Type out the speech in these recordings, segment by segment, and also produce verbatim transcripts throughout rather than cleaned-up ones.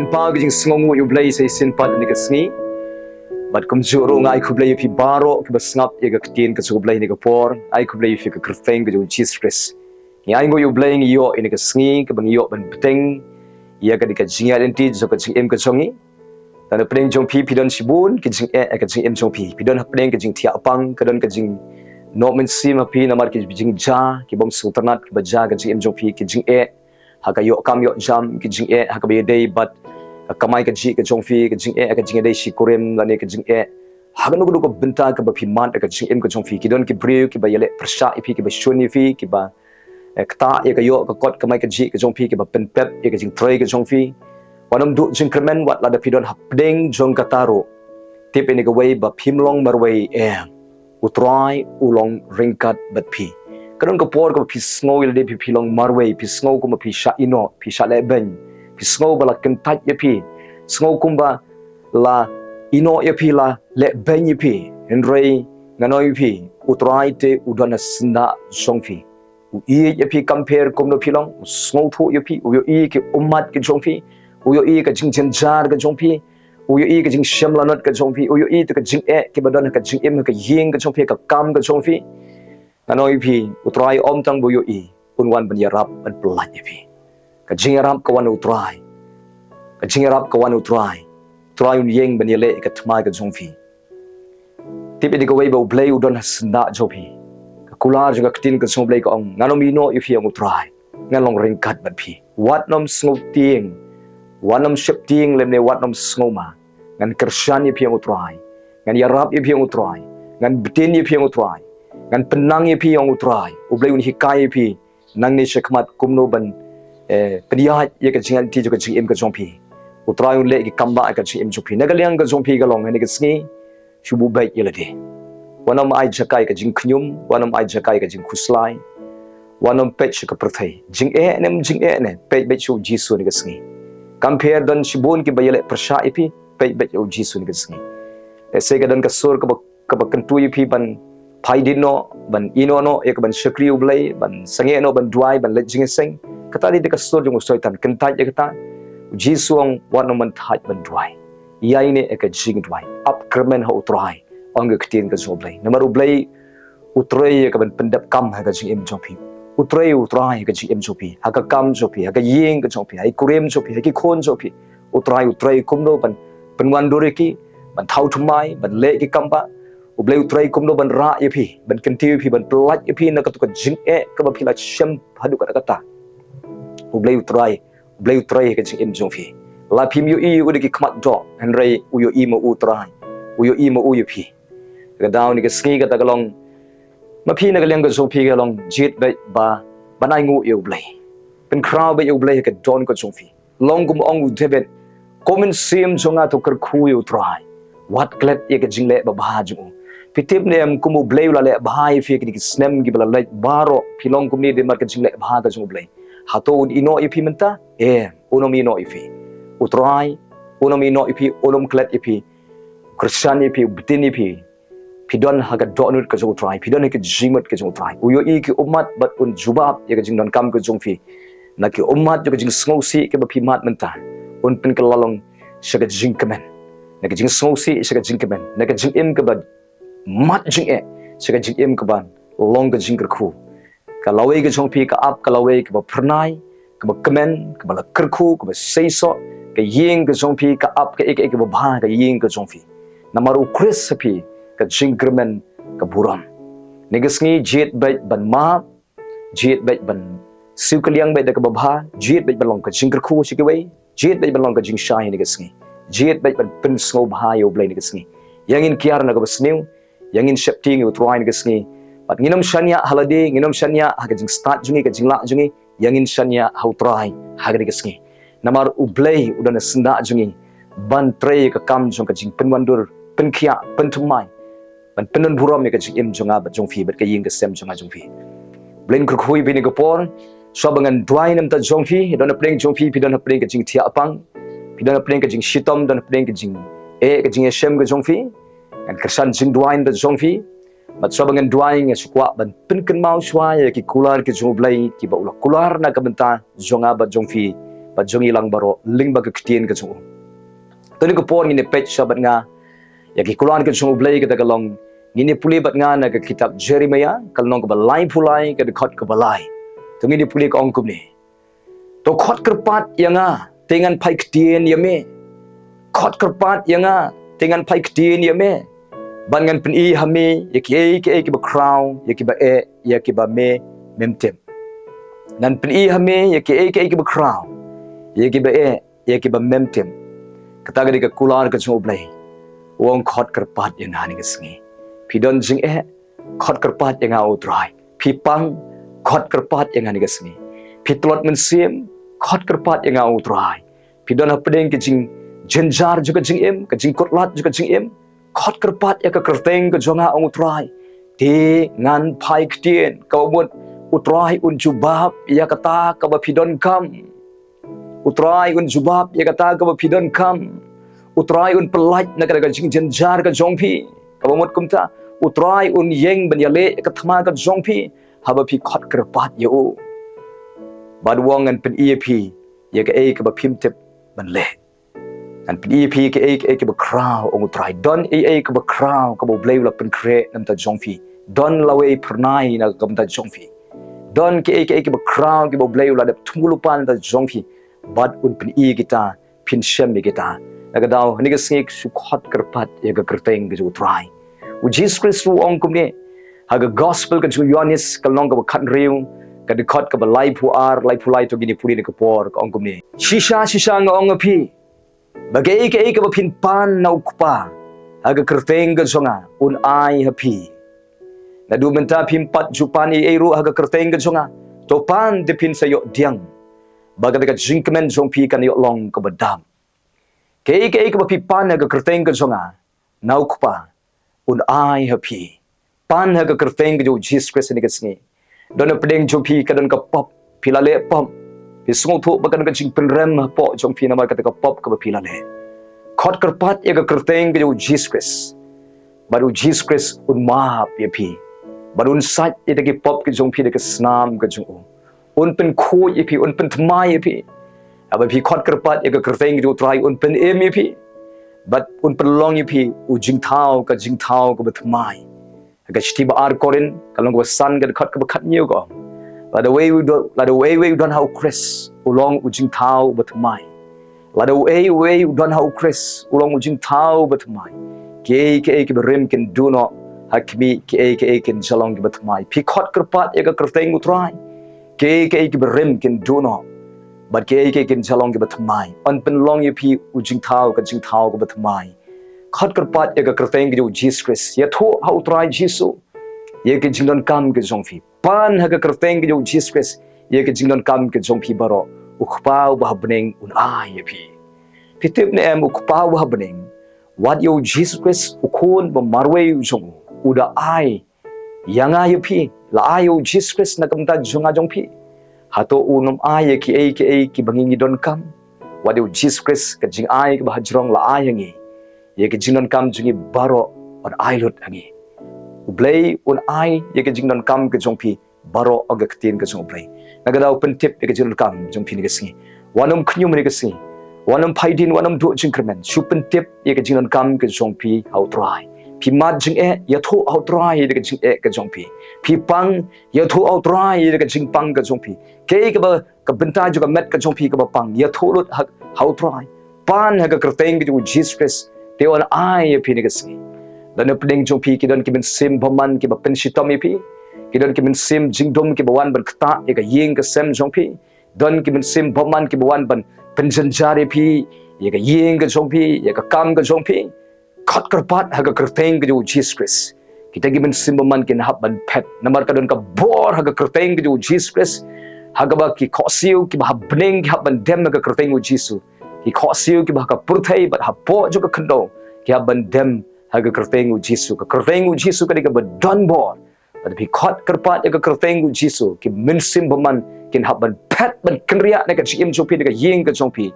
Paw ka jingsngewnguh ïa u Blei sa shisien pat ha kane ka sngi. Bad kumjuh ruh nga ai khublei ïa phi baroh kiba sngap ïa ka ktien ka jong u Blei ha kane ka por. Ai khublei ïa phi ha ka kyrteng ka jong u Jisu Khrist. Ngi ainguh ïa u Blei ngi ïoh ïa kane ka sngi kaba ngi ïoh ban bteng ïa kane ka jingïaid lynti jong ka jingim ka jong ngi. Don hapdeng jong phi, phi don shibun ki jingeh ha ka jingim jong phi. Phi don hapdeng ka jingthiah pang, ka don ka jingnoh mynsiem ha phi namar ki jingjia, ki bym sngewtynnad kiba jia ha ka jingim jong phi, ki jingeh ha ka ïoh kam ïoh jam, ki jingeh ha kaba ïadei bad ka kamai kajih ka jong phi, ki jingeh ha ka jingïadei shi kurim lane ki jingeh ha kano kano ka bynta kaba phi mad ha ka jingim ka jong phi. Ki don ki briew kiba ïaleh pyrshah ïa phi, kiba shun ïa phi, kiba eh, ktah ïa ka ïoh ka kot kamai kajih ka jong phi, kiba pynpep ïa ka jingtrei ka jong phi. Wat nym duh jingkyrmen, wat lada phi don hapdeng jong kata ruh. Tip ïa kawei ba phim long marwei, em. U Trai u long ryngkat bad phi. Ka don ka por kaba phi sngew ïa lade phi, phi long marwei, phi sngew kumba phi shah ïehnoh, phi shah lehbeiñ, phi sngew ba la kyntait ïa phi, sngew kumba la ïehnoh ïa phi, la lehbeiñ ïa phi. Hynrei ngan ong ïa phi, U Trai te u don ha syndah jong phi. U ïeit ïa phi kam pher kumno phi long, u sngewthuh ïa phi, u ïohi ki ummat ki jong phi, u ïohi ka jingjynjar ka jong phi, u ïohi ka jingshemlanot ka jong phi, u ïohi ïa ka jingeh kiba don ha ka jingim, ha ka ïing ka jong phi, ha ka kam ka jong phi. Ngan ong ïa phi, U Trai ym tang ba u ïohi, un wan ban ïarap, ban pyllait ïa phi. Ka jingïarap ka wan na U Trai. Ka jingïarap ka wan na U Trai. U Trai un ïeng ban ïaleh ïa ka thma ka jong phi. Tip ïa kawei ba U Blei u don ha syndah jong phi. Ka kular jong ka ktien ka jong U Blei ka ong, ngan nym ïehnoh ïa phi ong U Trai. Ngan long ryngkat bad phi. Wat nym sngewtieng. Wat nym sheptieng lymne wat nym sngewma. Ngan kyrshan ïa phi ong U Trai. Ngan ïarap ïa phi ong U Trai. Ngan btin ïa phi ong U Trai. Ngan pynnang ïa phi ong U Trai. U Blei un hikai ïa phi nangne shakhmat kumno ban, eh, pynïaid ïa ka jingïaid lynti jong ka jingim ka jong phi. U Trai un leh ki kambah ha ka jingim jong phi. Na ka liang ka jong phi ka long ha kane ka sngi, shu buh beit ïa lade. Wat nym ai jaka ïa ka jingkhñium, wat nym ai jaka ïa ka jingkhuslai. Wat nym peit sha ka pyrthei. Jingeh ne, jingeh ne, peit beit sha U Jisu ha kane ka sngi. Kam pher don shibun kiba ïaleh pyrshah ïa phi, peit beit sha U Jisu ha kane ka sngi. Lehse ka don ka sur kaba kaba kyntu ïa phi ban phai dien noh, ban ïehnoh noh ïa kaban shakri U Blei, ban sangeh noh ban duwai, ban leit jingïaseng. Kata dei ka sur jong u Soitan, kyntait ïa kata. U Jisu u ong wat nym ban thait ban duwai. Ïaineh ïa ka jingduwai. Ap kyrmen ha U Trai, ong ka ktien ka jong U Blei. Namar U Blei u trei ïa kaban pyndep kam ha ka jingim jong phi. U trei, U Trai ha ka jingim jong phi, ha ka kam jong phi, ha ka ïing ka jong phi, ha ki kurim jong phi, ha ki khun jong phi. U Trai u trei kumno ban pynwandur ïa ki, ban thaw thymmai, ban leh ki kambah. U Blei u trei kumno ban rah ïa phi, ban kyntiew ïa phi, ban pyllait ïa phi na kato ka jingeh kaba phi la shem haduh katta katta. U Blei u trei, U Blei u trei ha ka jingim jong phi. La phim ïohi ïa u da ki khmat doh, hynrei u ïohi ma u U Trai. U ïohi ma u ïa phi. Ka daw ha kane ka sngi kata ka long, ma phi na ka liang ka jong phi ka long, jied beit ba ban ainguh ïa U Blei. Pynkhraw beit ïa U Blei ha ka dohnud ka jong phi. Long kum ong u David, ko mynsiem jong nga to kyrkhu ïa U Trai. Wat klet ïa ka jingleh babha jong u. Phi tip ne em kum U Blei u la leh bha ïa phi ha kine ki snem kiba la leit baroh, phi long kumne dei namar ka jingleh bha ka jong U Blei. Hato un ïehnoh ïa phi mynta? Em, un ym ïehnoh ïa phi. U Trai un ym ïehnoh ïa phi, un ym klet ïa phi. Kyrshan ïa phi, u btin ïa phi. Phi don ha ka dohnud ka jong U Trai, phi don ha ka jingmut ka jong U Trai. U ïohi ki ummat bad un jubab ïa ka jingdonkam ka jong phi. Na ki ummat jong ka jingsngewsih kaba phi mad mynta, un pynkylla long sha ka jingkmen. Na ka jingsngewsih sha ka jingkmen. Na ka jingim kaba mad jingeh sha ka jingim kaba long ka jingkyrkhu. Ka lawei ka jong phi ka ap ka lawei kaba phyrnai, kaba kmen, kaba la kyrkhu, kaba seisoh, ka ïing ka jong phi ka ap kaei kaei kaba bha ha ka ïing ka jong phi. Namar U Khrist ha phi ka jingkyrmen ka burom. Ha kane ka sngi jied beit ban map, jied beit ban siew kylliang beit da kaba bha, jied beit ban long ka jingkyrkhu sha kiwei, jied beit ban long ka jingshai ha kane ka sngi. Jied beit ban pynsngewbha ïa U Blei ha kane ka sngi. Ïa ngin kiar na kaba sniew, ïa ngin sheptieng ïa U Trai ha kane ka sngi. Bad ngin ym shaniah ha lade, ngin ym shaniah ha ka jingstad jong ngi, ka jinglah jong ngi, ïa ngin shaniah ha U Trai ha kane ka sngi. Namar U Blei u don ha syndah jong ngi ban trei ka kam jong ka jingpynwandur, pynkhiah, pynthymmai, ban pyndon burom ïa ka jingim jong nga bad jong phi bad ka ïing ka sem jong nga jong phi. Blei un kyrkhu ïa phi ha kane ka por. Shuwa ba ngan duwai na ka bynta jong phi, don hapdeng jong phi, phi don hapdeng ka jingthiah pang, phi don hapdeng ka jingshitom, don hapdeng ka jingeh, ka jingïashem ka jong phi. Ngan kyrshan jingduwai na ka bynta jong phi. Bad shuwa ba ngan duwai nga sngewkwah ban pynkynmaw shuwa ïa ki kular ki jong U Blei kiba u la kular na ka bynta jong nga bad jong phi. bad jong ngi lang baroh lyngba ka ktien ka jong u. To ha kane ka por ngin ïa peit sha bad nga ïa ki kular ka jong U Blei, kata ka long ngin ïa pule bad nga na ka kitab Jeremiah ka lynnong kaba laiphew lai ka dkhot kaba lai. To ngin ïa pule, ka ong kumne: To khot kyrpad ïa nga, te ngan phai ktien ïa me. Khot kyrpad ïa nga, te ngan phai ktien ïa me, bad ngan pyni ha me ïa kiei kiei kiba khraw, ïa kiba eh, ïa kiba me mem tip. Ngan pyni ha me ïa kiei kiei kiba khraw, ïa kiba eh, ïa kiba mem tip. Kata ka dei ka kular ka jong U Blei. U ong, khot kyrpad ïa nga ha kane ka sngi. Phi don jingeh, khot kyrpad ïa nga, U Trai. Phi pang, khot kyrpad ïa nga ha kane ka sngi. Phi tlot mynsiem, khot kyrpad ïa nga, U Trai. Phi don hapdeng ka jingjynjar jong ka jingim, ka jingkut lad jong ka jingim, khot kyrpad ïa ka kyrteng ka jong nga, ong U Trai. Te ngan phai ktien. Kaba mut U Trai un jubab ïa kata kaba phi donkam. U Trai un jubab ïa kata kaba phi donkam. U Trai un pyllait na kata ka jingjynjar ka jong phi. Kaba mut kumta, U Trai un ïeng ban ïaleh ïa ka thma ka jong phi haba phi khot kyrpad ïa u. Bad u ong, ngan pyni ïa phi ïa kaei kaba phim tip ban leh. Ngan pyni ïa phi kaei kaei kaba khraw, ong U Trai. Don ei ei kaba khraw kaba U Blei u la pynkhreh na ka bynta jong phi. Don lawei phyrnai na ka bynta jong phi. Don kaei kaei kaba khraw kaba U Blei u la dep thmu lypa na ka bynta jong phi. Bad un pyni ïa kita, phin shem ïa kita. Na kata ka daw ha kane ka sngi shu khot kyrpad ïa ka kyrteng ka jong U Trai. U Jisu Khrist u ong kumne ha ka gospel ka jong u Ïoannis ka lynnong kaba khathynriew ka dkhot kaba laiphew ar, laiphew lai, to ngin ïa pule ha kane ka por, ka ong kumne: Shisha shisha nga ong ha phi, ba kaei kaei kaba phin pan na U Kpa ha ka kyrteng ka jong nga, un ai ha phi. Naduh mynta phim pat ju pan ei ei ruh ha ka kyrteng ka jong nga. To pan, te phin sa ïoh pdiang ba kata ka jingkmen jong phi kan ïoh long kaba dap. Kaei kaei kaba phi pan ha ka kyrteng ka jong nga, na U Kpa un ai ha phi. Pan ha ka kyrteng ka jong U Jisu Khrist ha kane ka sngi. Don hapdeng jong phi ka don ka pop, phi la leh pop. Phi sngewthuh ba ka don ka jingpynrem hapoh jong phi namar kata ka pop kaba phi la leh. Khot kyrpad ïa ka kyrteng ka jong U Jisu Khrist, bad U Jisu Khrist un map ïa phi. Bad un sait ïa kita ki pop ki jong phi da ka snam ka jong u. Un pynkhuid ïa phi, un pynthymmai ïa phi. Haba phi khot kyrpad ïa ka kyrteng ka jong U Trai, un pynim ïa phi. Bad un pynlong ïa phi u jingthaw ka jingthaw kaba thymmai. Ha ka shithi ba ar Korinth ka lynnong kaba san ka dkhot kaba khathynñiew ka ong: Lada uwei u don, lada uwei uwei u don ha U Khrist, u long u jingthaw uba thymmai. Lada uwei uwei u don ha U Khrist, u long u jingthaw uba thymmai. Kiei kiei kiba rim kin duh noh, ha khmih, kiei kiei kin jia long kiba thymmai. Phi khot kyrpad ïa ka kyrteng U Trai, kiei kiei kiba rim kin duh noh, bad kiei kiei kin jia long kiba thymmai. Un pynlong ïa phi u jingthaw ka jingthaw kaba thymmai. Khot kyrpad ïa ka kyrteng ka jong U Jisu Khrist. Ïathuh ha U Trai Jisu ïa ki jingdonkam ki jong phi. Pan ha ka kyrteng ka jong U Jisu Khrist ïa ki jingdonkam ki jong phi baroh. U Kpa uba ha bneng un ai ïa phi. Phi tip ne em, U Kpa uba ha bneng, wat ïa U Jisu Khrist, U Khun ba marwei u jong u, u da ai ïa nga ïa phi. La ai ïa U Jisu Khrist na ka bynta jong nga jong phi. Hato un ym ai ïa kiei kiei kiba ngi ngi donkam? Wat ïa U Jisu Khrist, ka jingai kaba hajrong la ai ha ngi. Ïa ki jingdonkam jong ngi baroh un ai lut ha ngi. U Blei un ai ïa ki jingdonkam ki jong phi baroh, ong ka ktien ka jong U Blei. Na kata ka daw pyntip ïa ki jingdonkam jong phi ha kane ka sngi. Wat nym khñium ha kane ka sngi. Wat nym phaidien, wat nym duh jingkyrmen. Shu pyntip ïa ki jingdonkam ki jong phi ha U Trai. Phi mad jingeh, ïathuh ha U Trai ïa ka jingeh ka jong phi. Phi pang, ïathuh ha U Trai ïa ka jingpang ka jong phi. Kaei kaba ka bynta jong ka met ka jong phi kaba pang, ïathuh lut ha, ha U Trai. Pan ha ka kyrteng ka jong U Jisu Khrist, te un ai ïa phi ha kane ka sngi. Don hapdeng jong phi ki don ki mynsiem bymman kiba pynshitom ïa phi. Ki don ki mynsiem jingdum kiba wan ban ktah ïa ka ïing ka sem jong phi. Don ki mynsiem bymman kiba wan ban pynjynjar ïa phi, ïa ka ïing ka jong phi, ïa ka kam ka jong phi. Khot kyrpad ha ka kyrteng ka jong U Jisu Khrist. Kita ki mynsiem bymman kin hap ban phet namar ka don ka bor ha ka kyrteng ka jong U Jisu Khrist. Ha kaba ki khohsiew kiba ha bneng ki hap ban dem ha ka kyrteng U Jisu. Ki khohsiew kiba ha ka pyrthei bad hapoh jong ka khyndew ki hap ban dem ha ka kyrteng U Jisu. Ka kyrteng U Jisu ka dei kaba don bor. Lada phi khot kyrpad ïa ka kyrteng U Jisu, ki mynsiem bymman kin hap ban phet, ban kynriah na ka jingim jong phi, na ka ïing ka jong phi.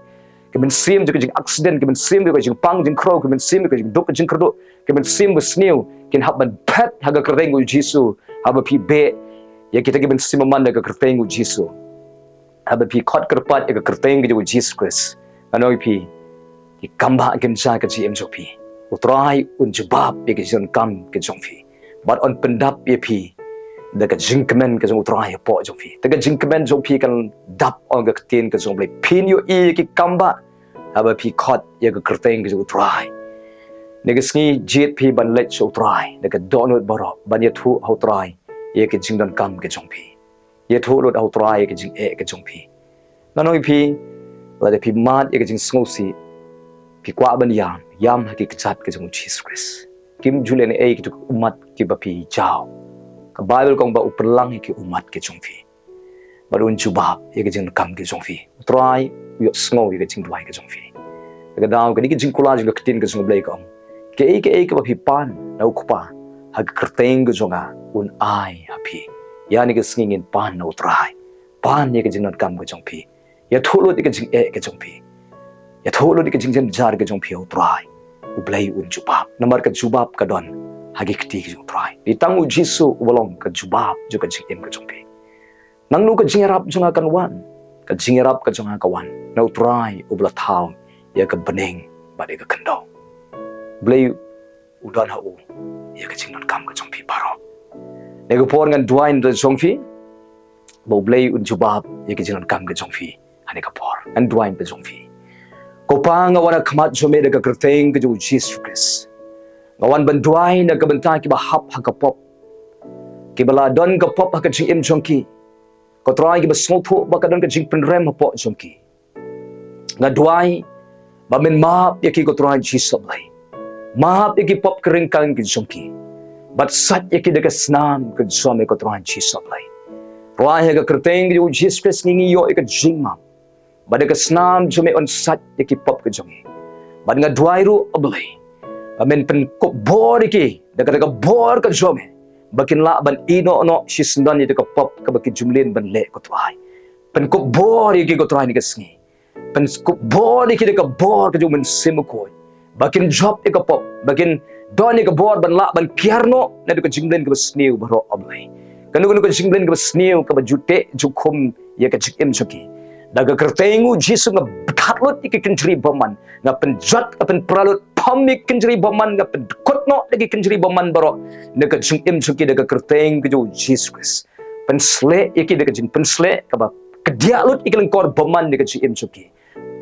Ki mynsiem jong ka jingaccident, ki mynsiem jong ka jingpang jingkhrew, ki mynsiem jong ka jingduk ka jingkyrduh, ki mynsiem basniew kin hap ban phet ha ka kyrteng U Jisu. Haba phi beh ïa kita ki mynsiem bymman da ka kyrteng U Jisu. Haba phi khot kyrpad ïa ka kyrteng ka jong u Jisu Khrist, ngan ong ïa phi, ki kambah kin jia ka jingim jong phi. U Trai un jubab ïa ka jingdonkam ka jong phi. Bad un pyndap ïa phi da ka jingkmen ka jong u Trai hapoh jong phi. Da ka jingkmen jong phi kan dap, ong ka ktien ka jong u Blei. Phin ïohi ïa ki kambah haba phi khot ïa ka kyrteng ka jong u Trai. Neka sngi jied phi ban leit sha u Trai da ka dohnud baroh, ban ïathuh ha u Trai ïa ka jingdonkam ka jong phi. Ïathuh lut ha u Trai ïa ka jingeh ka jong phi. Ngan ong ïa phi, lada phi mad ïa ka jingsngewsih, phi kwah ban ïam, ïam ha ki kjat ka jong u Jisu Khrist. Kim ju leh ei ei kito ki ummat kiba phi jaw. Ka Baibl ka ong ba u pynlang ïa ki ummat ka jong phi. Bad un jubab ïa ka jingdonkam ka jong phi. U Trai u ïohsngew ïa ka jingduwai ka jong phi. Ka daw kane ka jingkular jong ka ktien ka jong u Blei ka ong, kaei kaei kaba phi pan na u Kpa ha ka kyrteng ka jong nga, un ai ha phi. Ïa kane ka sngi ngin pan na u Trai. Pan ïa ka jingdonkam ka jong phi. Ïathuh lut ïa ka jingeh ka jong phi. Ïathuh lut ïa ka jingjynjar ka jong phi ha u Trai. U Blei un jubab. Namar ka jubab ka don ha ki kti ka jong u Trai. Dei tang u Jisu uba long ka jubab jong ka jingim ka jong phi. Nangno ka jingïarap jong nga kan wan? Ka jingïarap ka jong nga ka wan na u Trai uba la thaw ïa ka bneng bad ïa ka khyndew. U Blei u don ha u ïa ka jingdonkam ka jong phi baroh. Kane ka por ngan duwai na ka bynta jong phi ba u Blei un jubab ïa ka jingdonkam ka jong phi. Ha kane ka por ngan duwai na ka bynta jong phi. Ko Pa, nga wan ha khmat jong me da ka kyrteng ka jong u Jisu Khrist. Nga wan ban duwai na ka bynta kiba hap ha ka pop, kiba la don ka pop ha ka jingim jong ki. Ko Trai, kiba sngewthuh ba ka don ka jingpynrem hapoh jong ki. Nga duwai ba men map ïa ki, ko Trai Jisu Blei. Map ïa ki pop ka ryngkang ka jong ki. Bad sait ïa ki da ka snam ka jong me, ko Trai Jisu Blei. Trai, ha ka kyrteng ka jong u Jisu Khrist ngi ïoh ïa ka jingmap. Bad da ka snam jong me yn sait ïa ki pop ka jong ngi. Bad nga duwai ruh, O Blei, ba men pynkup bor ïa ki da ka, da ka bor ka jong me, ba kin lah ban ïehnoh noh shisyndon ïa ka pop kaba ki ju mlien ban leh, ko Trai. Pynkup bor ïa ki, ko Trai, ha kane ka sngi. Pynkup bor ïa ki da ka bor ka jong u Mynsiem Bakhuid, ba kin jop ïa ka pop, ba kin don ïa ka bor ban lah ban kiar noh na ka jingmlien kaba sniew baroh, O Blei. Kano kano ka jingmlien kaba sniew kaba ju teh ju khum ïa ka jingim jong ki, da ka kyrteng u Jisu nga bthat lut ïa ki kynjri bymman, nga pynjot, nga pynpra lut, pham ïa ki kynjri bymman, nga pynkut noh ïa ki kynjri bymman baroh na ka jingim jong ki, da ka kyrteng ka jong u Jisu Khrist. Pynsleh ïa ki da ka jingpynsleh kaba kdiah lut ïa ki lyngkor bymman na ka jingim jong ki.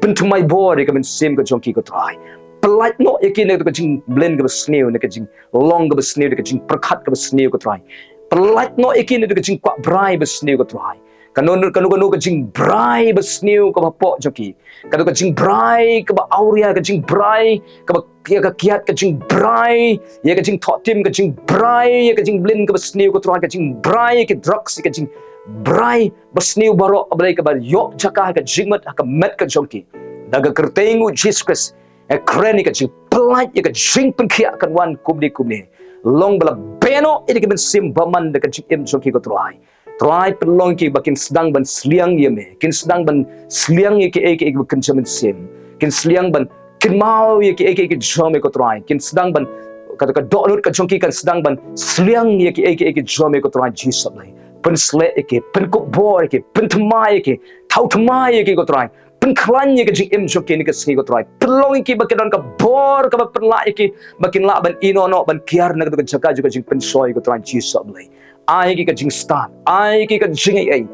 Pynthymmai bor ïa ka mynsiem ka jong ki, ko Trai. Pyllait noh ïa ki na ka jingmlien kaba sniew, na ka jinglong kaba sniew, na ka jingpyrkhat kaba sniew, ko Trai. Pyllait noh ïa ki na ka jingkwah brai ba sniew, ko Trai. Kano kano kano ka jingbrai ba sniew kaba hapoh jong ki, kano ka jingbrai kaba awria, ka jingbrai kaba ïa ka kiad, ka jingbrai ïa ka jingthoh tim, ka jingbrai ïa ka jingmlien kaba sniew, ko Trai, ka jingbrai ïa ka drugs, ïa ka jingbrai ba sniew baroh, O Blei, kaba ïoh jaka ha ka jingmut, ha ka met ka jong ki. Da ka kyrteng u Jisu Khrist, nga kren ïa ka jingpyllait, ïa ka jingpynkhiah kan wan kumne kumne. Long ba la beh noh ïa ka mynsiem bymman da ka jingim jong ki, ko Trai. Trai, pynlong ki ba kin sdang ban sliang ïa me, kin sdang ban sliang ïa kiei kiei kiba kynja mynsiem, kin sliang ban kynmaw ïa kiei kiei ki jong me, ko Trai, kin sdang ban, ka, ka dohnud ka jong ki kan sdang ban sliang ïa kiei kiei ki jong me, ko Trai Jisu Blei. Pynsleh ïa ki, pynkup bor ïa ki, pynthymmai ïa ki, thaw thymmai ïa ki, ko Trai. Pynkhlaiñ ïa ka jingim jong ki ha kane ka sngi, ko Trai. Pynlong ïa ki ba kin don ka bor kaba pynlah ïa ki, ba kin lah ban ïehnoh noh, ban kiar na ka jaka jong ka jingpynshoi, ko Trai Jisu Blei. Ai ïa ki ka jingstad, ai ïa ki ka jingaiei.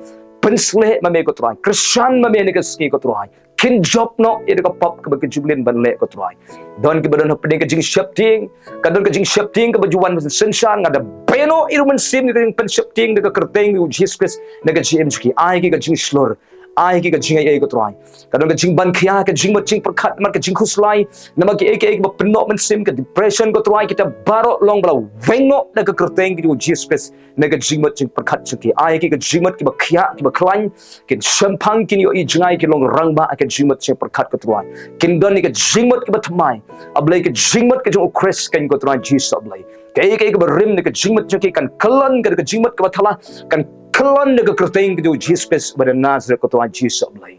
Pynsleh ma me, ko Trai. Kyrshan ma me ha kane ka sngi, ko Trai. Kin jop noh ïa ka pop kaba ki ju mlien ban leh, ko Trai. Don kiba don hapdeng ka jingsheptieng, ka don ka jingsheptieng kaba ju wan synshar, nga da beh noh ïa u mynsiem ka jingpynsheptieng da ka kyrteng u Jisu Khrist na ka jingim jong ki. Ai ïa ki ka jingshlur, ai ïa ki ka jingaiei, ko Trai. Ka don ka jingban khia, ka jingmut jingpyrkhat, namar ka jingkhuslai, namar kiei kiei kiba pynnoh mynsiem, ka depression, ko Trai, kita baroh long ba la weng noh da ka kyrteng u Jisu Khrist na ka jingmut jingpyrkhat jong ki. Ai ïa ki ka jingmut kiba khiah, kiba khlaiñ, kin shemphang, kin ïohi jngai, kin long rangbah ha ka jingmut jingpyrkhat, ko Trai. Kin don ïa ka jingmut kiba thymmai, A Blei, ka jingmut ka jong u Khrist, ko Trai Jisu Blei. Kaei kaei kaba rim na ka jingmut jong ki kan kyllon, ka jingmut kaba thala kan kyllon da ka kyrteng ka jong u Jisu Khrist ba na Nasareth, ko Trai Jisu Blei.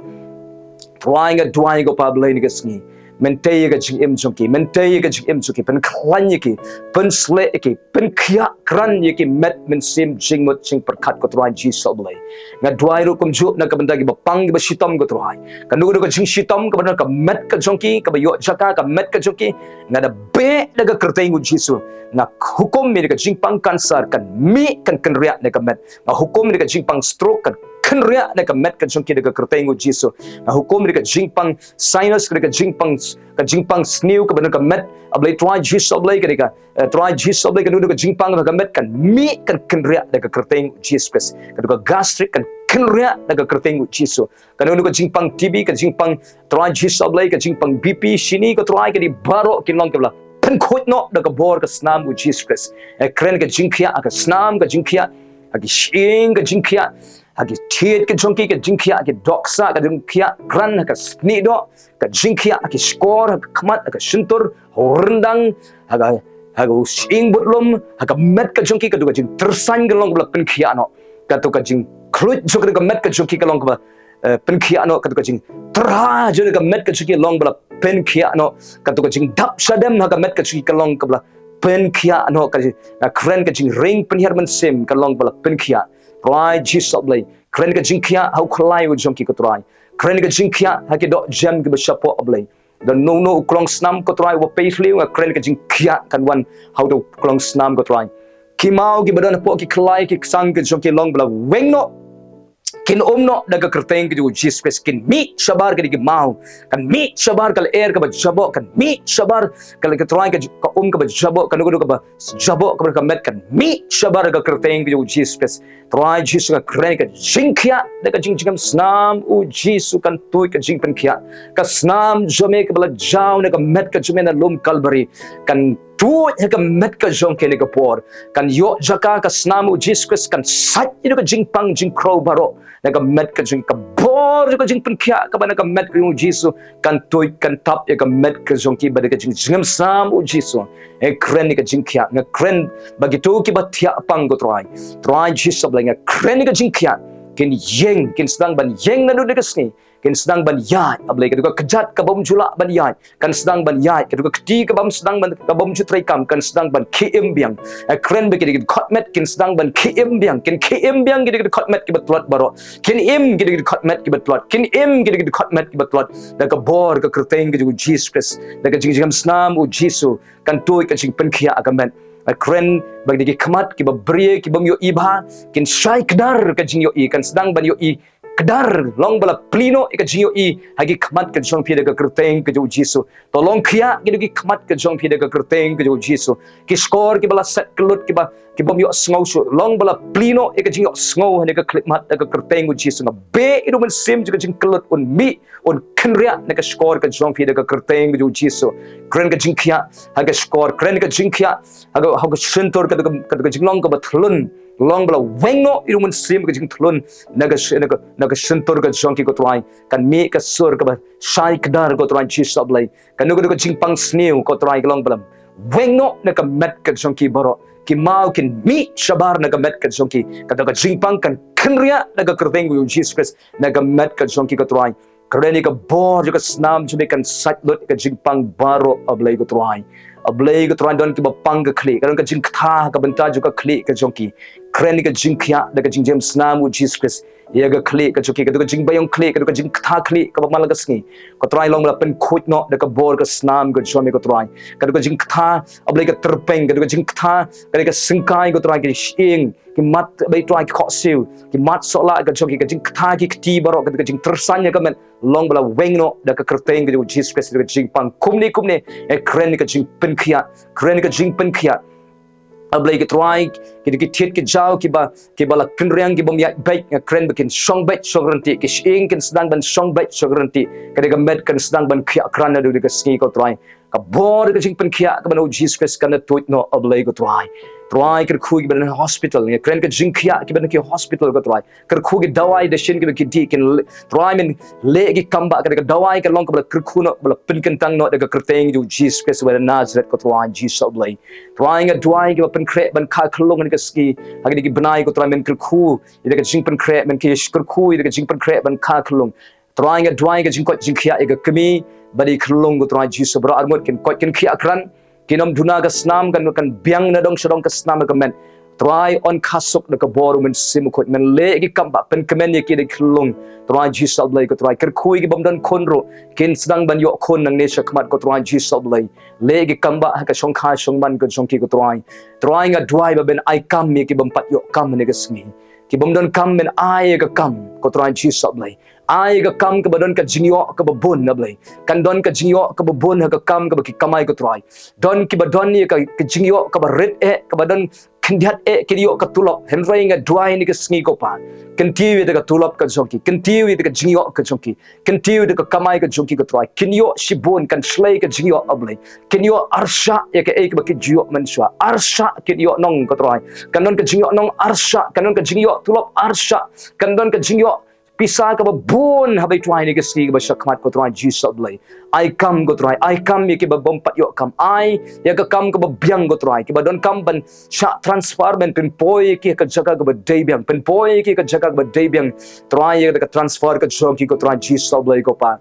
Trai, nga duwai, ko Pa Blei, ha kane ka sngi, Men tei ïa ka jingim jong ki, men tei ïa ka jingim jong ki, pynkhlaiñ ïa ki, pynsleh ïa ki, pynkhiah krat ïa ki met mynsiem jingmut jingpyrkhat, ko Trai Jisu Blei. Nga duwai ruh kumjuh na ka bynta kiba pang kiba shitom, ko Trai. Kano kano ka jingshitom kaba don ha ka met ka jong ki, kaba ïoh jaka ha ka met ka jong ki, nga da beh da ka kyrteng u Jisu. Nga hukum ïa ka jingpang cancer, kan mih, kan kynriah na ka met. Nga hukum ïa ka jingpang stroke, kan kynriah na ka met ka jong ki da ka kyrteng u Jisu. Nga hukum ïa ka jingpang sinus, ka jingpang, ka jingpang sniew kaba don ha ka met. A Blei Trai Jisu Blei, ka dei ka, eh, Trai Jisu Blei, kano kano ka jingpang ha ka met, kan mih, kan kynriah da ka kyrteng u Jisu Khrist. Kano ka gastric, kan kynriah da ka kyrteng u Jisu. Kano kano ka jingpang T B, ka jingpang, Trai Jisu Blei, ka jingpang B P, shini, ko Trai, ka dei baroh kin long kiba la pynkhuid noh da ka bor ka snam u Jisu Khrist. Eh, kren ka jingkhiah ha ka snam, ka jingkhiah ha ki shyieng, ka jingkhiah ha ki thied ka jong ki, ka jingkhiah ha ki dohksah, ka jingkhiah krat ha ka sniehdoh, ka jingkhiah ha ki shkor, ha ka khmat, ha ka shyntur, ha u ryndang, ha ka, ha ka shyieng budlum, ha ka met ka jong ki, kato ka jingtyrsain kan long kaba la pynkhiah noh. Kato ka jingkhluit jong ka, ka met ka jong ki kan long kaba, eh, pynkhiah noh. Kato ka jingtyrha jong ka met ka jong ki kan long kaba la pynkhiah noh. Kato ka jingdap shadem ha ka met ka jong ki kan long kaba la pynkhiah noh. Ka jing, nga kren ka jingring pynhiar mynsiem kan long kaba la pynkhiah. Trai Jisu Blei, kren ka jingkhiah ha u khlai u jong ki, ko Trai. Kren ka jingkhiah ha ki dohjem kiba shapoh, A Blei. Don uno uno u klongsnam, ko Trai, uba pei hynriew, nga kren ka jingkhiah kan wan ha uto u klongsnam, ko Trai. Ki maw kiba don hapoh ki khlai ki ksang ka jong ki, long ba la weng noh. Kin um noh da ka kyrteng ka jong u Jisu Khrist. Kin mih shabar, ka dei ki maw. Kan mih shabar ka lyer kaba jaboh, kan mih shabar ka lyer, ko Trai, ka, ka um kaba jaboh, kano kano kaba jaboh kaba don ha ka met, kan mih shabar da ka kyrteng ka jong u Jisu Khrist. Trai Jisu, nga kren ka jingkhiah da ka jingjngem snam u Jisu, kan tuid ka jingpynkhiah. Ka snam jong me kaba la jaw na ka met ka jong me na lum Kalbari, kan tuid ha ka met ka jong ki ha kane ka por. Kan ïoh jaka ka snam u Jisu Khrist, kan sait ïa ka jingpang jingkhraw baroh na ka met ka jong ki. Ka bor jong ka jingpynkhiah kaba na ka met ka jong u Jisu, kan tuid, kan tap ïa ka met ka jong ki, ba da ka jingjngem snam u Jisu. Nga kren ïa ka jingkhiah, nga kren ba kito kiba thiah pang, ko Trai. Trai Jisu Blei, nga kren ïa ka jingkhiah. Kin ïeng, kin sdang ban ïeng naduh kane ka sngi. Kin sdang ban ïaid, A Blei, kato ka kjat kabym ju lah ban ïaid, kan sdang ban ïaid, kato ka kti kabym sdang ban, kabym ju treikam, kan sdang ban khie im biang. Nga kren ba kito ki dkhot met kin sdang ban khie im biang, kin khie im biang kito ki dkhot met kiba tlot baroh. Kin im kito ki dkhot met kiba tlot. Kin im kito ki dkhot met kiba tlot. Da ka bor ka kyrteng ka jong u Jisu Khrist, da ka jingjngem snam u Jisu, kan tuid ka jingpynkhiah ha ka met. Nga kren ba kito ki khmat kiba bria, kibym ïohi bha, kin shai kdar ka jingïohi, kan sdang ban ïohi kdar, long ba la plie noh ïa ka jingïohi ha ki khmat ka jong phi da ka kyrteng ka jong u Jisu. To long khiah kito ki khmat ka jong phi da ka kyrteng ka jong u Jisu. Ki shkor kiba la set kyllut, kiba, kibym ïohsngew shuh, long ba la plie noh ïa ka jingïohsngew ha kane ka khyllipmat da ka kyrteng u Jisu. Nga beh ïa u mynsiem jong ka jingkyllut, un mih, un kynriah na ka shkor ka jong phi da ka kyrteng ka jong u Jisu. Kren ka jingkhiah ha ka shkor, kren ka jingkhiah ha ka, ha ka shyntur, ka, ka, ka jinglong kaba thlun, long ba la weng noh ïa u mynsiem ka jingthlun na ka sh-, na ka, na ka shyntur ka jong ki, ko Trai. Kan mih ka sur kaba shai kdar, ko Trai Jisu Blei. Kano kano ka jingpang sniew, ko Trai, ka long ba la weng noh na ka met ka jong ki baroh. Ki maw kin mih shabar na ka met ka jong ki. Kato ka jingpang kan kynriah na ka kyrteng u Jisu Khrist na ka met ka jong ki, ko Trai. Kren ïa ka bor jong ka snam jong me, kan sait lut ka jingpang baroh, A Blei, ko Trai. A Blei, ko Trai, don kiba pang ka khlieh, ka don ka jingkthah ha ka bynta jong ka khlieh ka jong ki. Kren ïa ka jingkhiah da ka jingjngem snam u Jisu Khrist ïa ka khlieh ka jong ki, kato ka jingbaiong khlieh, kato ka jingkthah khlieh kaba man la ka sngi. Ko Trai, long ba la pynkhuid noh da ka bor ka snam ka jong me, ko Trai. Kato ka jingkthah, A Blei, ka tyrpeng, kato ka jingkthah, kato ka syngkai, ko Trai, ka shyieng, ki mat, A Blei Trai, ki khohsiew, ki mat sohlah ka jong ki, ka jingkthah ki kti baroh, kato ka jingtyrsain ïa ka met, long ba la weng noh da ka kyrteng ka jong u Jisu Khrist, da ka jingpang kumne kumne. Nga kren ïa ka jingpynkhiah, kren ïa ka jingpynkhiah. A Blei, ko Trai, kito ki thied ki jaw kiba, kiba la kynriang, kibym ïaid beit, nga kren ba kin shong beit shong ryntih, ki shyieng kin sdang ban shong beit shong ryntih, ka dei ka met kan sdang ban khiah krat naduh kane ka sngi, ko Trai. Ka bor ka jingpynkhiah kaba na u Jisu Khrist kan da tuid noh, A Blei, ko Trai. Trai, kyrkhu kiba don ha hospital, nga kren ka jingkhiah kiba don ha ki hospital, ko Trai. Kyrkhu ki dawai dashin kiba ki dih, kin le-, Trai, men leh ki kam ba ka dawai kan long kaba la kyrkhu noh, ba la pynkyntang noh da ka kyrteng jong u Jisu Khrist uba na Nasareth, ko Trai Jisu Blei. Trai, nga duwai kiba pynkhreh ban kha khyllung ha kane ka sngi, ha kine ki bnai, ko Trai, men kyrkhu ïa ka jingpynkhreh, men kyrkhu ïa ka jingpynkhreh ban kha khyllung. Trai nga duwai ka jingkoit jingkhiah ïa ka kmie bad i khyllung ko Trai Jisu, baroh arngut kin koit kin khiah kren, kin ym duna ka snam, kan, kan biang na dong sha dong ka snam ka met. Trai yn khasuk da ka bor u Mynsiem Bakhuid, men leh ki kam ba pynkmen ïa ki da i khyllung. Trai Jisu Blei ko Trai, kyrkhu ïa ki bym don khun ruh, kin sdang ban ïoh khun nangne shakhmat ko Trai Jisu Blei. Leh ki kam ba ha ka shongkha shongman ka jong ki ko Trai. Trai nga duwai ba men ai kam ïa ki bym pat ïoh kam ha kane ka sngi. Ki bym don kam men ai ïa ka kam ko Trai Jisu Blei. Ai ïa ka kam kaba don ka jingïoh kaba bun na Blei. Kan don ka jingïoh kaba bun ha ka kam kaba ki kamai ko Trai. Don kiba don ïa ka, ka jingïoh kaba rit eh, kaba don khyndiat eh ki ïoh ka tulop. Hynrei nga duwai ha kane ka sngi ko Pa, kyntiew ïa ka tulop ka jong ki, kyntiew ïa ka jingïoh ka jong ki, kyntiew ïa ka kamai ka jong ki ko Trai. Kin ïoh shibun, kan shlei ka jingïoh A Blei. Kin ïoh arshah ïa kaei kaba ki ju ïoh mynshuwa. Arshah kin ïoh nong ko Trai. Kan don ka jingïoh nong arshah, kan don ka jingïoh tulop arshah, kan don ka jingïoh pisa kaba bun ha ba i twai ha kane ka sngi kaba shakhmat ko Trai Jisu Blei. Ai kam ko Trai, ai kam ïa kiba bym pat ïoh kam. Ai ïa ka kam kaba biang ko Trai, kiba don kam ban shah transfer, men pynpoi ïa ki ha ka jaka kaba dei biang, pynpoi ïa ki ha ka jaka kaba dei biang. Trai ïa ka transfer ka jong ki ko Trai Jisu Blei ko Pa.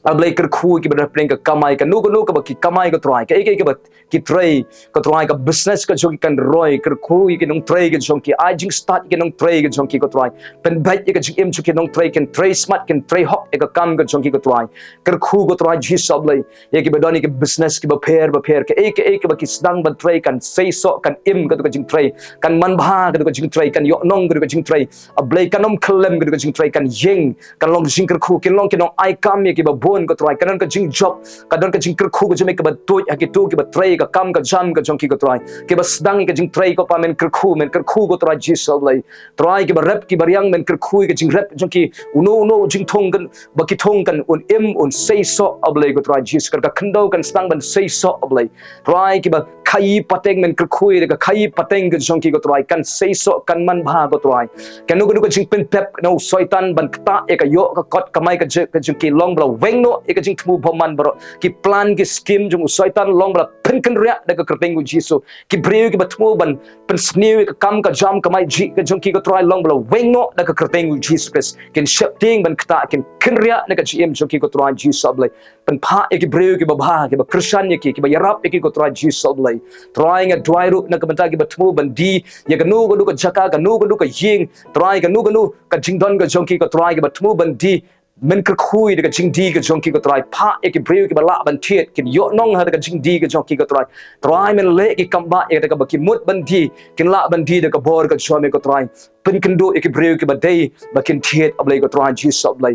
A Blei kyrkhu ïa kiba don hapdeng ka kamai, kano kano kaba ki kamai ko Trai, kaei kaei kaba ki trei ko Trai, ka business ka jong ki kan roi, kyrkhu ïa ki nongtrei ka jong ki, ai jingstad ïa ki nongtrei ka jong ki ko Trai. Pynbeit ïa ka jingim jong ki nongtrei, kin trei smat, kin trei hok ïa ka kam ka jong ki ko Trai. Kyrkhu ko Trai Jisu Blei ïa kiba don ïa ki business kiba pher ba pher, kaei kaei kaba ki sdang ban trei kan seisoh, kan im kato ka jingtrei, kan manbha kato ka jingtrei, kan ïoh nong kato ka jingtrei. A Blei kan ym khyllem kato ka jingtrei, kan ïeng, kan long jingkyrkhu, kin long ki nong ai kam ïa kiba bun ko Trai. Kan don ka jingjop, kan don ka jingkyrkhu ka jong me kaba tuid ha kito kiba trei ka kam ka jam ka jong ki ko Trai. Kiba sdang ïa ka jingtrei ko Pa, men kyrkhu, men kyrkhu ko Trai Jisu Blei. Trai kiba rep kiba riang, men kyrkhu ïa ka jingrep jong ki. Uno uno u jingthung kan, ba ki thung kan un im, un seisoh A Blei ko Trai Jisu, kan ka khyndew kan sdang ban seisoh A Blei. Trai kiba khaïi pateng, men kyrkhu ïa ka khaïi pateng ka jong ki ko Trai, kan seisoh, kan manbha ko Trai. Kano kano ka jingpynpep na u Soitan ban ktah ïa ka ïoh ka kot kamai ka je-, ka jong ki, long ba la weng noh ïa ka jingthmu bymman baroh. Ki plan ki scheme jong u Soitan long ba la pynkynriah da ka kyrteng u Jisu. Ki briew kiba thmu ban pynsniew ïa ka kam ka jam kamai jih ka jong ki ko Trai, long ba la weng noh da ka kyrteng u Jisu Khrist. Kin sheptieng ban ktah, kin kynriah na ka jingim jong ki ko Trai Jisu Blei. Pynphah ïa ki briew kiba bha, kiba kyrshan ïa ki, kiba ïarap ïa ki ko Trai Jisu Blei. Trai nga duwai ruh na ka bynta kiba thmu ban die ïa kano kano ka jaka, kano kano ka ïing, Trai, kano kano ka jingdon ka jong ki ko Trai, kiba thmu ban die, men kyrkhu ïa ka jingdie ka jong ki ko Trai. Phah ïa ki briew kiba lah ban thied, kin ïoh nong ha ka jingdie ka jong ki ko Trai. Trai men leh ki kam ba ïa kata kaba ki mut ban die, kin lah ban die da ka bor ka jong me ko Trai. Pynkynduh ïa ki briew kiba dei ba kin thied A Blei ko Trai Jisu Blei.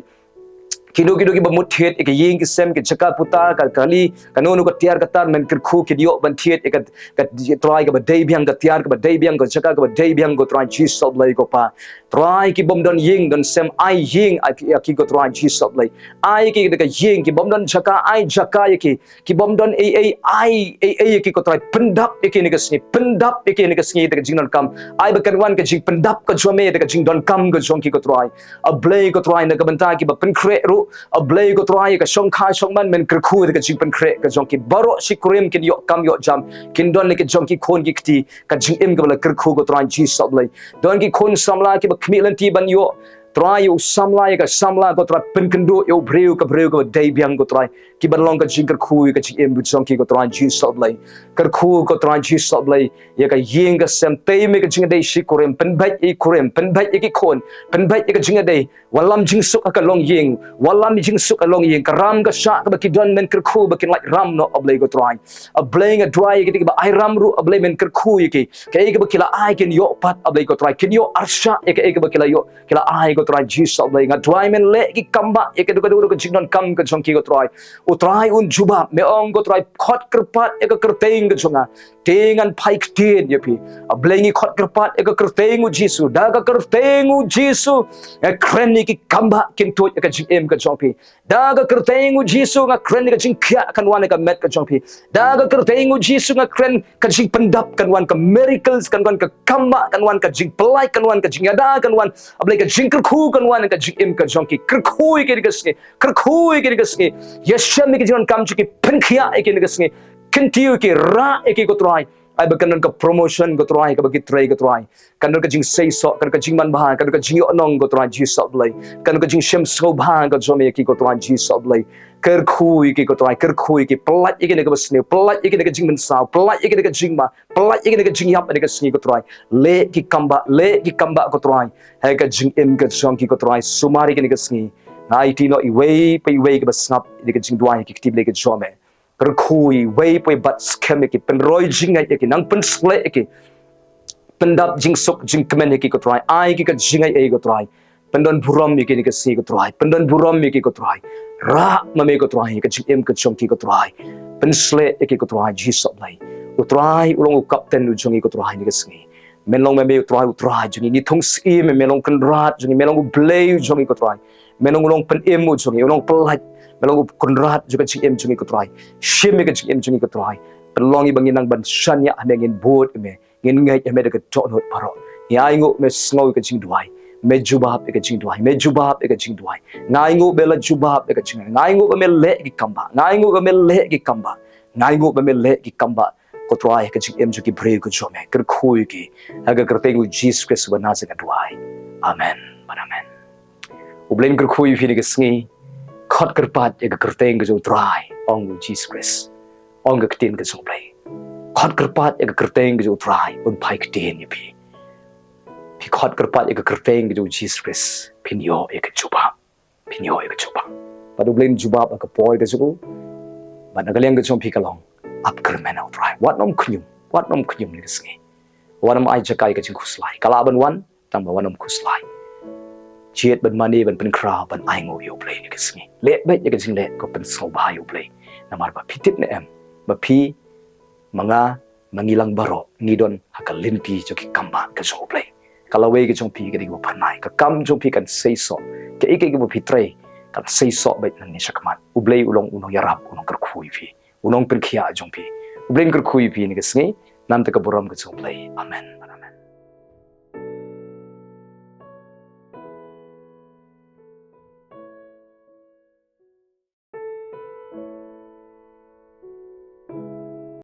Kino kino kiba mut thied ïa ki ïing ki sem, ki jaka puta, ka kali, kano kano ka tiar ka tar, men kyrkhu kin ïoh ban thied ïa ka, ka Trai kaba dei biang, ka tiar kaba dei biang, ka jaka kaba dei biang ko Trai Jisu Blei ko Pa. Trai ki bym don ïing don sem, ai ïing ïa ki ko Trai Jisu Blei. Ai ki da ka ïing, ki bym don jaka, ai jaka ïa ki. Ki bym don ei ei, ai ei ei ïa ki ko Trai, pyndap ïa ki ha kane ka sngi, pyndap ïa ki ha kane ka sngi da ka jingdonkam. Ai ba kan wan ka jingpyndap ka jong me da ka jingdonkam ka jong ki ko Trai. A Blei ko Trai na ka bynta kiba pynkhreh ruh, A Blei ko Trai ka shongkha shongman men kyrkhu da ka jingpynkhreh ka jong ki, baroh shi kurim kin ïoh kam ïoh jam, kin don ïa ka jong ki khun ki kti, ka jingim kaba la kyrkhu ko Trai Jisu Blei. Don ki khun samla kiba khmih lynti ban ïoh Trai ïa u samla, ïa ka samla ko Trai, pynkynduh ïa u briew ka briew kaba dei biang ko Trai, kiban long ka jingkyrkhu ïa ka jingim ka jong ki ko Trai Jisu Blei. Kyrkhu ko Trai Jisu Blei ïa ka ïing ka sem, tei me ka jingïadei shi kurim, pynbeit ïa i kurim, pynbeit ïa ki khun, pynbeit ïa ka jingïadei. Wallam jingsuk ha ka longïing, wallam jingsuk ha longïing, ka ram ka shah kaba ki don men kyrkhu ba kin lait ram noh A Blei ko Trai. A Blei nga duwai ïa kito kiba ai ram ruh A Blei men kyrkhu ïa ki, kaei kaba ki la ai kin ïoh pat A Blei ko Trai, kin ïoh arshah ïa kaei kaba ki la ïoh, ki la ai ko Trai Jisu A Blei. Nga duwai men leh ki kam ba ïa kito kito ka jingdonkam ka jong ki ko Trai. U Trai un jubab, me ong ko Trai, khot kyrpad ïa ka kyrteng ka jong nga, te ngan phai ktien ïa phi. A Blei ngi khot kyrpad ïa ka kyrteng u Jisu, da ka kyrteng u Jisu nga kren ïa ki kam ba kin tuid ïa ka jingim ka jong phi. Da ka kyrteng u Jisu nga kren ïa ka jingkhiah kan wan ïa ka met ka jong phi. Da ka kyrteng u Jisu nga kren ka jingpyndap kan wan, ka miracles kan wan, ka kam ba kan wan, ka jingpyllait kan wan, ka jingïada kan wan. A Blei ka jingkyrkhu kan wan ïa ka jingim ka jong ki. Kyrkhu ïa ki ha kane ka sngi. Kyrkhu ïa ki ha kane ka sngi. Ïashem ïa ki jingdonkam jong ki, pynkhiah ïa ki ha kane ka sngi. Kyntiew ïa ki, rah ïa ki ko Trai. Ai ba kan don ka promotion ko Trai, kaba ki trei ko Trai. Kan don ka jingseisoh, kan don ka jingmanbha, kan don ka jingïohnong ko Trai Jisu Blei. Kan don ka jingshem sngewbha ka jong me ïa ki ko Trai Jisu Blei. Kyrkhu ïa ki ko Trai, kyrkhu ïa ki, pyllait ïa ki na kaba sniew, pyllait ïa ki na ka jingmynsaw, pyllait ïa ki na ka jingma, pyllait ïa ki na ka jingïap ha kane ka sngi ko Trai. Leh ki kambah, leh ki kambah ko Trai. Ha ka jingim ka jong ki ko Trai, sumar ïa kane ka sngi. Nga aiti noh iwei pa iwei kaba sngap ïa ka jingduwai ha ki kti blei ka jong me. Kyrkhu iwei pa iwei, bat skhem ïa ki, pynroi jingngeit ïa ki, nang pynshlei ïa ki. Pyndap jingsuk jingkmen ïa ki ko Trai, ai ïa ki ka jingaiei ko Trai. Pyndon burom ïa ki ha kane ka sngi ko Trai, pyndon burom ïa ki ko Trai. Rah ma me ko Trai ha ka jingim ka jong ki ko Trai. Pynshlei ïa ki ko Trai Jisu Blei. U Trai u long u kapten u jong ngi ko Trai ha kane ka sngi. Men long ma me u Trai, u Trai jong ngi, ngi thung syiem, men long Kynrad jong ngi, men long u Blei u jong ngi ko Trai. Men long u Nongpynim u jong ngi, u Nongpyllait. Men long u Kynrad jong ka jingim jong ngi ko Trai. Shim ïa ka jingim jong ngi ko Trai. Pynlong ïa ba ngin nang ban shaniah ha me, ngin bud ïa me, ngin ngeit ïa me da ka dohnud baroh. Ngi ainguh me sngew ïa ka jingduwai. Me jubab ïa ka jingduwai, me jubab ïa ka jingduwai. Nga ainguh me la jubab ïa ka jingduwai. Nga ainguh ba me leh ïa ki kambah, nga ainguh ba me leh ïa ki kambah. Nga ainguh ba me leh ïa ki kambah ko Trai ha ka jingim jong ki briew ka jong me. Kyrkhu ïa ki. Ha ka kyrteng u Jisu Khrist uba Nasaret nga duwai. Amen. Ban amen. U Blei un kyrkhu ïa phi ha kane ka sngi. Khot kyrpad ïa ka kyrteng ka jong u Trai, ong u Jisu Khrist. Ong ka ktien ka jong u Blei. Khot kyrpad ïa ka kyrteng ka jong u Trai, un phai ktien ïa phi. Phi khot kyrpad ïa ka kyrteng ka jong u Jisu Khrist, phin ïoh ïa ka jubab. Phin ïoh ïa ka jubab. Bad u Blei un jubab ha ka por ka jong u. Bad na ka liang ka jong phi ka long, ap kyrmen ha u Trai. Wat nym khñium, wat nym khñium ha kane ka sngi. Wat nym ai jaka ïa ka jingkhuslai. Ka lah ban wan, tang ba wat nym khuslai. Jied ban mane, ban pynkhraw, ban ainguh ïa u Blei ha kane ka sngi. Leh beit ïa ka jingleh kaba pynsngewbha ïa u Blei. Namar ba phi tip ne em ba phi, ma nga, ma ngi lang baroh ngi don ha ka lynti jong ki kambah ka jong u Blei. Ka lawei ka jong phi ka dei kaba phyrnai. Ka kam jong phi kan seisoh. Kaei kaei kaba phi trei kan seisoh beit nangne shakhmat. U Blei u long u nongïarap, u nongkyrkhu ïa phi, u nongpynkhiah jong phi. U Blei un kyrkhu ïa phi ha kane ka sngi. Namar ka burom ka jong u Blei. Amen.